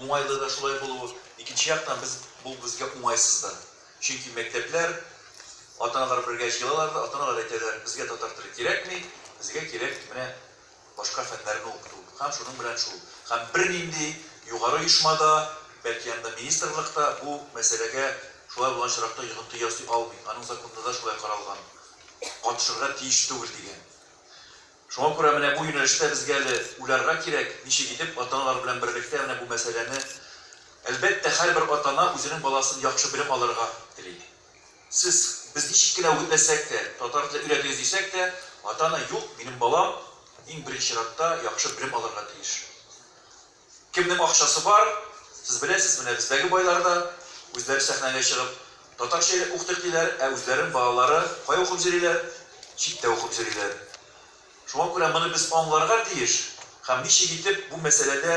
Уңайлы да шулай булуы, икенче яктан без бу безгә уңайсыз да. Чөнки мәктәпләр, ата-аналар бергә җыелалар да, ата-аналар әйтәләр, безгә татар теле кирәкми, безгә кирәк менә башка фәннәрне укыту. Һәм шуның белән шул. Һәм бернинди югары оешма да, бәлки анда министрлык та бу мәсьәләгә шулай булган очракта йогынты ясый алмый. Аның законда да шулай каралган. Катышырга тиеш түгел дигән. Шуңа күрә менә бу юнәлештә безгә әле уйларга кирәк, ничек итеп ата-аналар белән берлектә менә бу мәсьәләне, әлбәттә, һәрбер ата-ана үзенең баласын яхшы белем алырга тели. Сез, без ничек кенә үгетләсәк тә, татар теле өйрәтегез дисәк тә, ата-ана, юк, минем балам иң беренче чиратта яхшы белем алырга тиеш. Кемнең акчасы бар, сез беләсез, менә бездәге байлар да, үзләре сәхнәгә чыгып, татарча укытыйк диләр, ә үзләренең балалары кая укып йөриләр? Читтә укып йөриләр. Шуңа күрә моны без аңларга тиеш һәм ничек итеп бу мәсьәләдә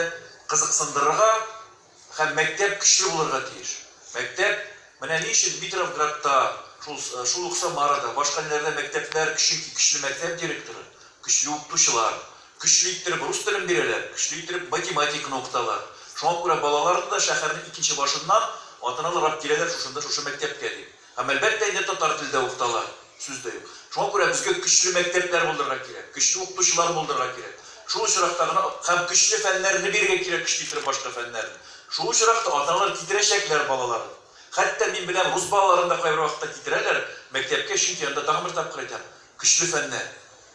кызыксындырырга һәм мәктәп көчле булырга тиеш. Мәктәп, менә ни өчен Дмитровградта, шул, шул ук Самарада, башка ниләрдә мәктәпләр, чөнки көчле мәктәп директоры, көчле укытучылар, Көчле иттереп рус телен бирәләр, көчле иттереп математиканы укыталар. Шуңа күрә балаларны да шәһәрнең икенче башыннан ата-аналар алып киләләр шушында шушы мәктәпкә дип. Һәм, әлбәттә инде, татар телендә укыталар, сүз дә юк. Шуңа күрә безгә көчле мәктәпләр булдырырга кирәк, көчле укытучылар булдырырга кирәк. Шул очракта гына һәм көчле фәннәрне бирергә кирәк, көчле иттереп башка фәннәрне. Шул очракта ата-аналар китерәчәкләр балаларын. Хәтта, мин беләм, рус балаларын да кайбер вакытта китерәләр мәктәпкә, чөнки анда, тагын бер тапкыр әйтәм, көчле фәннәр.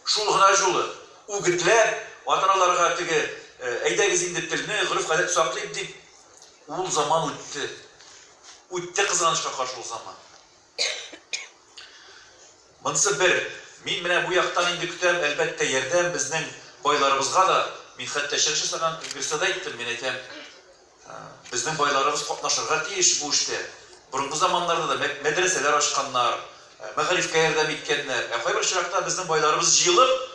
Шул гына җулы, үгетләп, ата-аналарга теге, әйдәгез инде телне, гореф-гадәтне саклыйк дип, ул заман үтте. Үтте, кызганычка каршы, ул заман. Монысы бер. Мин менә бу яктан инде көтәм, әлбәттә, ярдәм безнең байларыбызга да. Мин хәтта чыгыш ясаган конгресста да әйттем, мин әйтәм, Безнең байларыбыз катнашырга тиеш бу эштә. Борынгы заманнарда да мәдрәсәләр ачканнар, мәгарифкә ярдәм иткәннәр. Ә кайбер очракта безнең байларыбыз җыелып,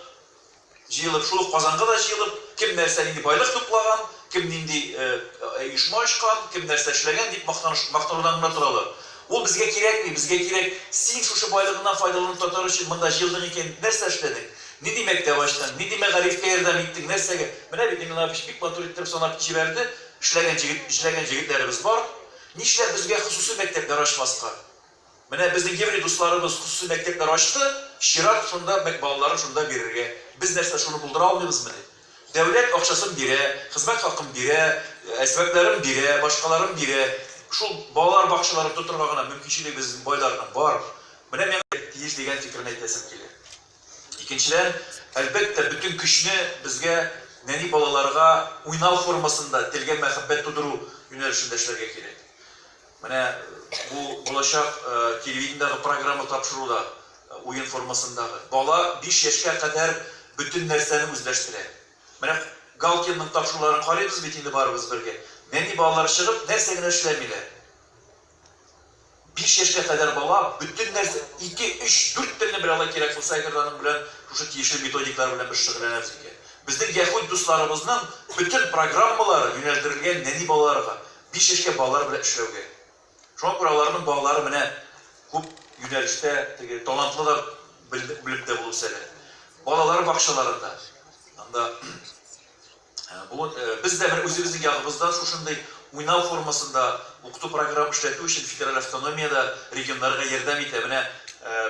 җыелып, шул ук Казанга да җыелып, кем нәрсә, нинди байлык туплаган, кем нинди оешма ачкан, кем нәрсә эшләгән дип мактаныш, мактанудан гына торалар. Ул безгә кирәкми, безгә кирәк, син шушы байлыгыңнан файдаланып татар өчен монда җыелдың икән, нәрсә эшләдең? Нинди мәктәп ачтың, нинди мәгарифкә ярдәм иттең, нәрсәгә? Менә бит Эмиль Абич бик матур иттереп санап җибәрде, эшләгән җегет, эшләгән җегетләребез бар. Нишләп безгә хосусый мәктәпләр ачмаска? Менә безнең еврей дусларыбыз хосусый мәктәпләр ачты, чират шунда, балаларын шунда бирергә. Без нәрсә, шуны булдыра алмыйбызмыни? Дәүләт акчасын бирә, хезмәт хакын бирә, әсбапларын бирә, башкаларын бирә. Шул балалар бакчаларын тотырга гына мөмкинчелеге безнең байларның бар. Менә миңа тиеш дигән фикерне әйтәсем килә. Икенчедән, әлбәттә, бөтен көчне безгә нәни балаларга уйнау формасында телгә мәхәббәт тудыру юнәлешендә эшләргә кирәк. Менә бу булачак телевидениедагы программа тапшыруда, уен формасындагы. Бала биш яшькә кадәр бөтен нәрсәне үзләштерә. Менә Галкинның тапшыруларын карыйбыз бит инде барыбыз бергә. Нәни балалар чыгып, нәрсә генә эшләмиләр. Биш яшькә кадәр бала бөтен нәрсә, ике, өч, дүрт телне белә ала, кирәк булса, әгәр дә аның белән шушы тиешле методикалар белән без шөгыльләнәбез икән. Безнең яһүд дусларыбызның бөтен программалары юнәлдерелгән нәни балаларга. 5 яшькә балалар белән эшләүгә. Шуңа күрә аларның балалары менә күп юнәлештә теге талантлы да белеп дә булып үсәләр. Балалар бакчаларында анда бу без дә менә үзебезнең ягыбыздан шушындый уйнау формасында укыту программ эшләтү өчен федераль автономия дә регионнарга ярдәм итә. Менә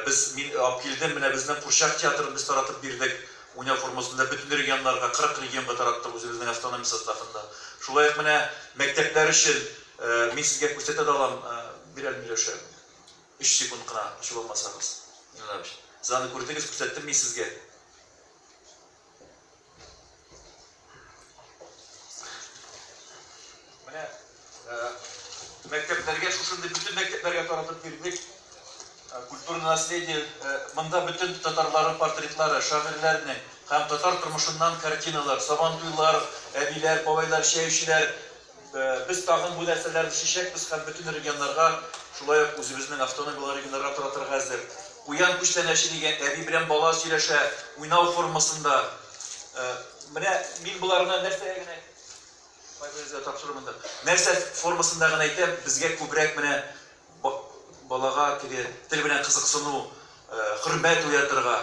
без мин алып килдем, менә безнең курчак театрын без таратып бирдек. Уйнау формасында бөтен регионнарга, 40 регионга тараттык үзебезнең автономия составында. Шулай ук менә мәктәпләр өчен мин сезгә күрсәтә дә алам, бир әле, Миләүшә, өч секунд кына ачып алмасагыз. Миләүшә, сез аны күрдегез, күрсәттем мин сезгә. Менә мәктәпләргә шушындый бөтен мәктәпләргә таратып бирдек. Культурное наследие, монда бөтен татарларның портретлары, шагыйрьләрнең һәм татар тормышыннан картиналар, сабантуйлар, әбиләр, бабайлар, чәй эчүләр. Без тагын бу нәрсәләрне эшләячәкбез һәм бөтен регионнарга, шулай ук үзебезнең автоном булган регионнарга таратырга әзер. Куян күчтәнәче дигән әби белән бала сөйләшә, уйнау формасында. Менә мин боларны нәрсәгә генә кайберегезгә тапшырырмын да. Нәрсә формасында гына әйтәм, безгә күбрәк менә балага теге тел белән кызыксыну, хөрмәт уятырга,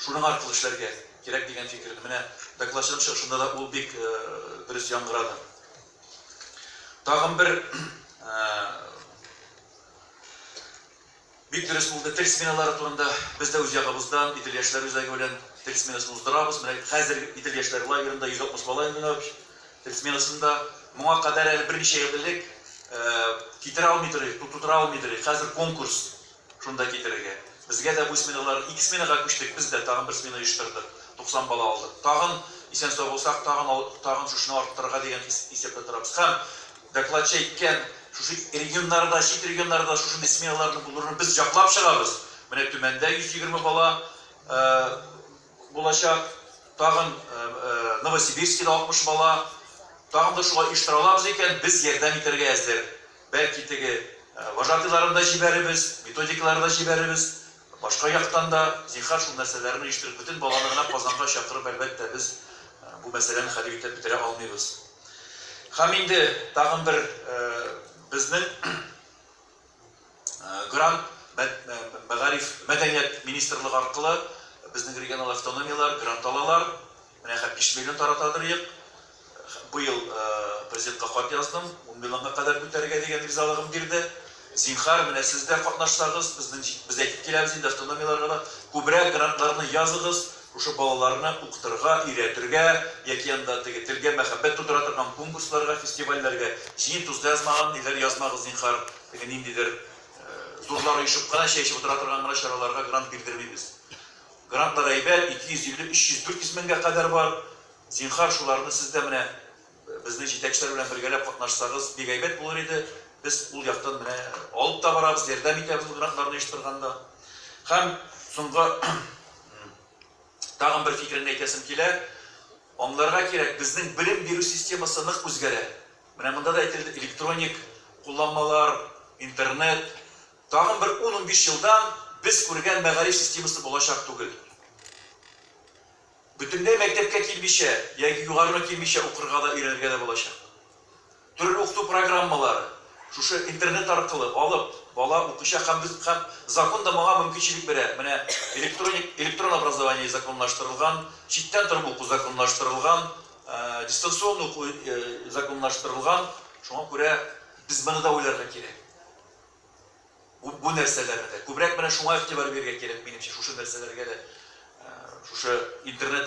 шуның аркылы эшләргә кирәк дигән фикерне. Менә докладчының чыгышында да ул бик дөрес яңгырады. Тагын бер бик дөрес булды тел сменалары турында. Без дә үз ягыбыздан Идел яшьләр үзәге белән тел сменасын уздырабыз. Менә хәзер Идел яшьләр лагерында 160 бала инде тел сменасында. Моңа кадәр әле берничә ел элек китерә алмый торыйк, тутыра алмый торыйк. Хәзер конкурс шунда китерергә. Безгә дә бу сменалар, ике сменага күчтек, без дә тагын бер смена оештырдык. 90 бала алдык. Тагын исән-сау булсак, тагын тагын шушыны арттырырга дигән исәптә торабыз. Һәм докладчы әйткән, шушы регионнарда, чит регионнарда шушындый сменаларны булдыруны без яклап чыгабыз. Менә Төмәндә 120 бала булачак. Тагын Новосибирскида 60 бала. Тагын да шулай оештыра алабыз икән, без ярдәм итәргә әзер. Бәлки теге вожатыйларын да җибәрербез, методикаларын да җибәрербез. Башка яктан да, зинһар, шул нәрсәләрне оештырып, бөтен баланы гына Казанга чакырып, әлбәттә, без бу мәсьәләне хәл итеп бетерә алмыйбыз. Һәм инде тагын бер безнең грант мәгариф мәдәният министрлыгы аркылы безнең региональ автономияләр грант алалар. Менә хәзер 5 миллион таратадыр идек. Быел президентка хат яздым, 10 миллионга кадәр күтәрергә дигән ризалыгын бирде. Зинһар, менә сез дә катнашсагыз, безнең без әйтеп киләбез инде автономияләргә дә, күбрәк грантларны языгыз, шушы балаларны укытырга, өйрәтергә яки анда теге телгә мәхәббәт тудыра торган конкурсларга, фестивальләргә. Җыен тузга язмаган ниләр язмагыз, зинһар, теге ниндидер зурлар оешып кына чәй эчеп утыра торган гына чараларга грант бирдермибез. Грантлар әйбәт, 250, 300, 400 меңгә кадәр бар. Зинһар, шуларны сез дә менә безнең җитәкчеләр белән бергәләп катнашсагыз, бик әйбәт булыр иде. Без ул яктан менә алып та барабыз, ярдәм итәбез ул грантларны оештырганда. Һәм соңгы тагын бер фикерне әйтәсем килә. Аңларга кирәк, безнең белем бирү системасы нык үзгәрә. Менә монда да әйтелде, электроник кулланмалар, интернет. Тагын бер 10-15 елдан без күргән мәгариф системасы булачак түгел. Бөтенләй мәктәпкә килмичә яки югарыны килмичә укырга да, өйрәнергә дә булачак. Төрле укыту программалары, шушы интернет аркылы алып, бала укыйчак һәм без һәм закон да моңа мөмкинчелек бирә. Менә электроник электрон образование законлаштырылган, читтән торып уку законлаштырылган, дистанцион уку законлаштырылган. Шуңа күрә без моны да уйларга кирәк. Бу, бу нәрсәләрне дә. Күбрәк менә шуңа игътибар бирергә кирәк, минемчә, шушы нәрсәләргә дә, шушы интернет.